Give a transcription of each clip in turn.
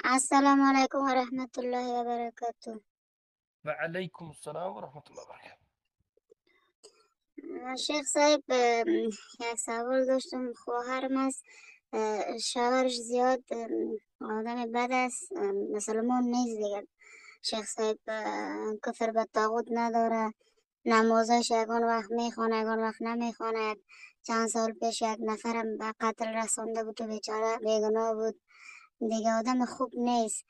السلام علیکم و رحمت الله و برکاته. و علیکم السلام و رحمت الله و برکاته. شیخ صاحب، یک سوال داشتم. خواهرم است، شوهرش زیاد آدم بد است، مسلمان نیست دیگه شیخ صاحب، کفر به طاغوت نداره، نمازش یگان وقت میخوانه، یگان وقت نمیخوانه. چند سال پیش یک نفرم به قتل رسانده بود و بیچاره بیگناه بود دیگه، آدم خوب نیست.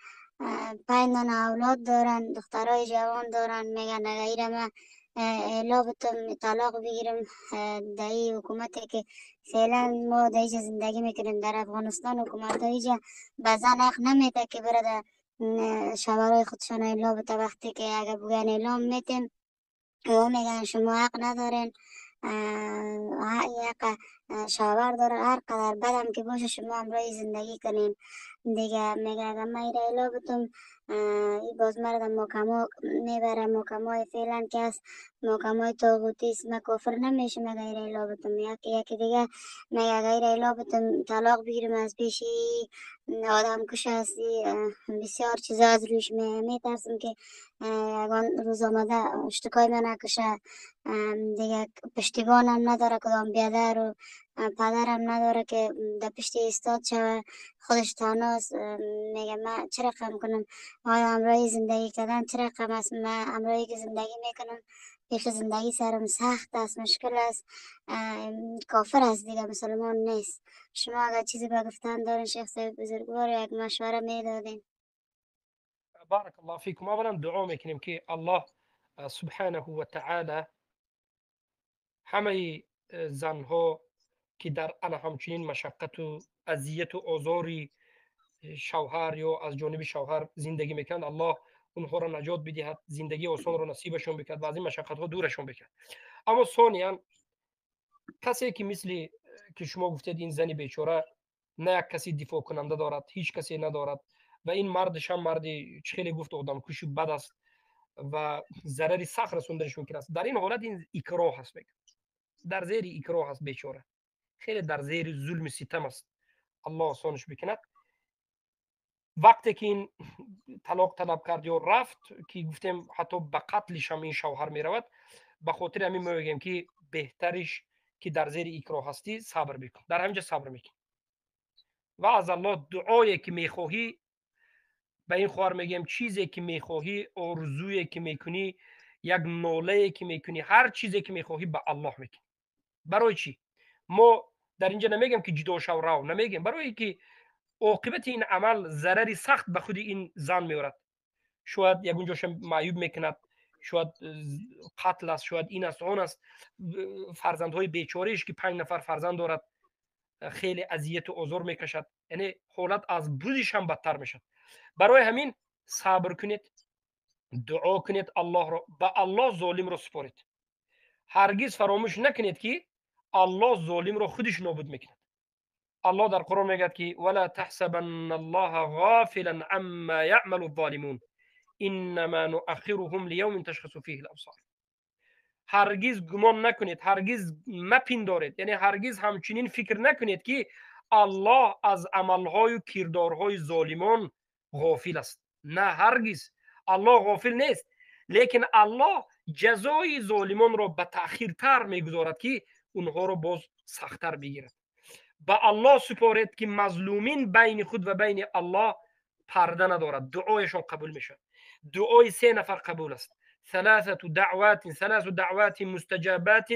5 دانه اولاد دارن، دخترای جوان دارن. میگن اگه ایره من اعلا بتم طلاق بگیرم، در این حکومتی که فعلا ما در اینجا زندگی میکنیم در افغانستان، حکومت اینجا به زن حق نمیده که بره در شوهرای خودشان اعلا بته. وقتی که اگه بگن اعلام میتیم، او میگن شما حق ندارین، حق شوهر داره، هر قدر بدم که باشه شما همراه زندگی کنین دیگه. میگه اگه من ایره اعلا بتم، ای باز مرا در محکمه میبره. محکمه فعلا که است محکمه طاغوتی است، من کافر نمیشم اگه ایره اعلا بتم. یکی دیگه میگه اگه ایره اعلا بتم طلاق بگیرم از پیش آدم کش است. بسیار چیزا از روش میترسم که یگان روز آمده اشتکای من نکشه دیگه. پشتیبانم نداره، کدام بیادر و پدرم نداره که در پشت ایستاد شوه، خودش تنهاست. میگه من چه رقم کنم؟ آیا همراهی زندگی کردن چه رقم است؟ من همراهی که زندگی میکنم، بیخ زندگی سرم سخت است، مشکل است. کافر است دیگه، مسلمان نیست. شما اگر چیزی به گفتن دارین شیخ صاحب بزرگوار، یک مشوره میدادین. بارک الله فیکم. اولا دعا میکنیم که الله سبحانه و تعالی همه زنها که در انا همچنین مشقت و اذیت و آزاری شوهر یا از جانب شوهر زندگی میکنند، الله اونها را نجات بدهد، زندگی آسان را نصیبشون بکند و از این مشقت ها دورشون بکند. اما ثانیا، کسی که مثل که شما گفتید، این زنی بیچاره نه یک کسی دفاع کننده دارد، هیچ کسی ندارد و این مردش هم مردی خیلی گفت آدم کشی بد است و ضرری سخت رسوندنش ممکن است. در این حالت این اکراه هست، میگه در زیر اکراه هست، بیچاره خیلی در زیر ظلم ستم است. الله آسانش بکند. وقتی که این طلاق طلب کرد یا رفت که گفتیم حتی به قتلش هم این شوهر میرود، به خاطر همین ما میگیم که بهترش که در زیر اکراه هستی صبر بکن، در همینجا صبر میکن و از الله دعایی که میخواهی. به این خواهر میگیم چیزی که میخواهی، آرزویی که میکنی، یک ناله که میکنی، هر چیزی که میخواهی به الله میکنی. برای چی ما در اینجا نمیگم که جدا شو رو نمیگیم؟ برای که عاقبت این عمل ضرری سخت به خود این زن میورد. شاید یک اونجاش معیوب میکند، شاید قتل است، شاید این است، آن است. فرزندهای بیچارهش که 5 نفر فرزند دارد خیلی اذیت و آزار میکشد، یعنی حالت از بودش هم بدتر میشد. برای همین صبر کنید، دعا کنید الله را، به الله ظالم را سپارید. هرگز فراموش نکنید که الله ظالم را خودش نابود میکند. الله در قرآن میگه که ولا تحسبن الله غافلا عما يعمل الظالمون انما نؤخرهم ليوم تشخص فيه الابصار. هرگز گمان نکنید، هرگز مپندارید، یعنی هرگز همچنین فکر نکنید که الله از عملهای و کردارهای ظالمان غافل است. نه، هرگز الله غافل نیست، لیکن الله جزای ظالمان را به تأخیرتر میگذارد که اونها را باز سختتر بگیرد. به الله سپارید که مظلومین بین خود و بین الله پرده ندارد، دعایشان قبول میشود. دعای 3 نفر قبول است. ثلاثة دعوات، ثلاث دعوات مستجابات،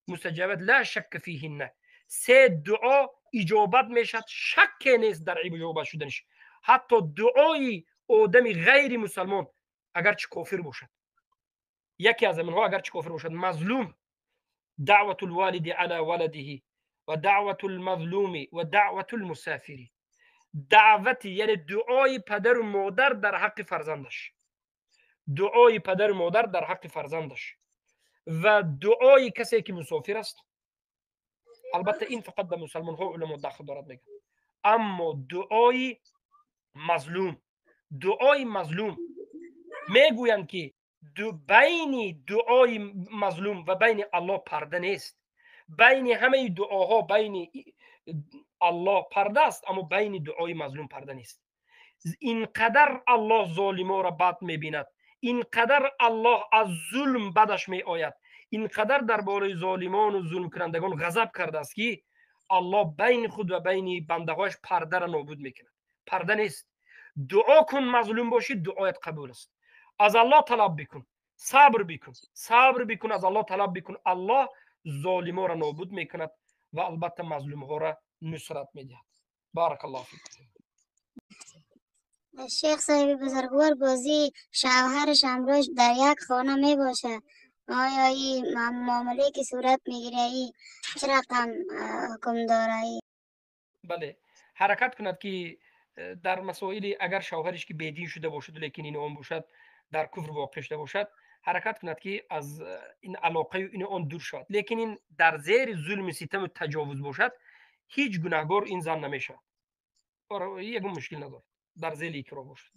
مستجابات لا شک فیهن. 3 دعا اجابت میشد، شک نیست در اجابت شدنش. حتی دعای آدم غیر مسلمان اگرچه کافر باشد، یکی از منها اگرچه کافر باشد، مظلوم، دعوة الوالد على ولده و دعوة المظلوم و دعوة المسافر. دعوت یعنی دعای پدر و مادر در حق فرزندش، دعای پدر و مادر در حق فرزندش و دعای کسی که مسافر است. البته این فقط به مسلمان ها علما دخل دارد میگن. اما دعای مظلوم، دعای مظلوم میگویند که بین دعای مظلوم و بین الله پرده نیست. بین همه دعاها بین الله پرده است، اما بین دعای مظلوم پرده نیست. Ин қадар Аллоҳ золиморо бад мебинад, ин қадар Аллоҳ аз зулм бадаш меояд, ин қадар дар бораи золимону зулмкунандагон ғазаб кардааст, ки Аллоҳ байни худ ва байни бандаҳояш пардара нобуд мекунад. Парда нест. Дуо кун, мазлум бошӣ, дуоят қабул аст. Аз Аллоҳ талаб бикун, сабр бикун, сабр бикун, аз Аллоҳ талаб бикун. Аллоҳ золиморо нобуд мекунад ва албатта мазлумҳоро нусрат медиҳад. Баракаллоҳу фик. شیخ صاحب بزرگوار، بازی شوهرش همراهش در یک خانه می باشه، آیا این معامله که صورت میگیره ای چه رقم حکم داره ای؟ Бале, ҳаракат кунад, ки дар масоили агар шавҳариш ки бедин шуда бошад, лекин ин он бошад, дар куфр воқеъ шуда бошад, ҳаракат кунад, ки аз ин алоқаю ини он дур шавад. Лекин ин дар зери зулми ситаму таҷовуз бошад, ҳеҷ гунаҳгор ин зан намешавад, ягон мушкил надорад, дар зери икроҳ бошад.